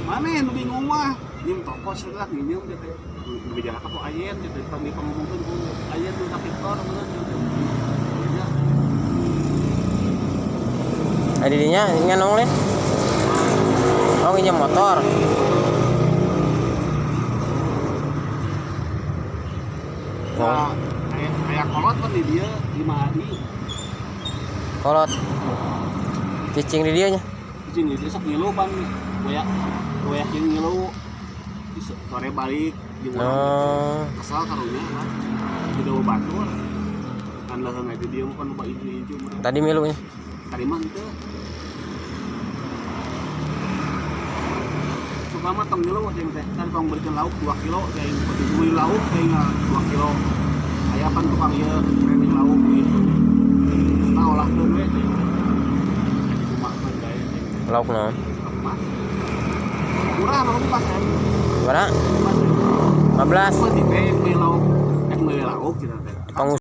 Mana yang bingung mah nyim toko sudah nginjem gitu di jalan ku ayen gitu pami pangomongkeun ku ayen nu ka Victor meureun gitu. Ya. Ada dinya ngan nong lain. Oh, nginjem motor. Nah, aya aya kolot kan di dia di Mahadi. Kolot. Cicing di dia nya. Cicing di dia sok ngilu pan goyak goyak jeung ngilu. Di sore balik jeung urang Oh. kesal karunya lah. Tidak batur. Kan leuheung di dia mah kan loba ijo-ijo meureun. Tadi milu nya. Tadi mah henteu. Suka mah tong ngilu jeung teh kan tong beureun lauk 2 kilo teh beli lauk teh 2 kilo. Aya pan tukang ieu training lauk gitu. Nah olahkeun we teh. Jadi kumaha bae teh. Lauk naon? Mas. Murah mah pas ya. Berapa? Pas. 15. Apa di teh beli lauk, meuli lauk gitu teh. Pangus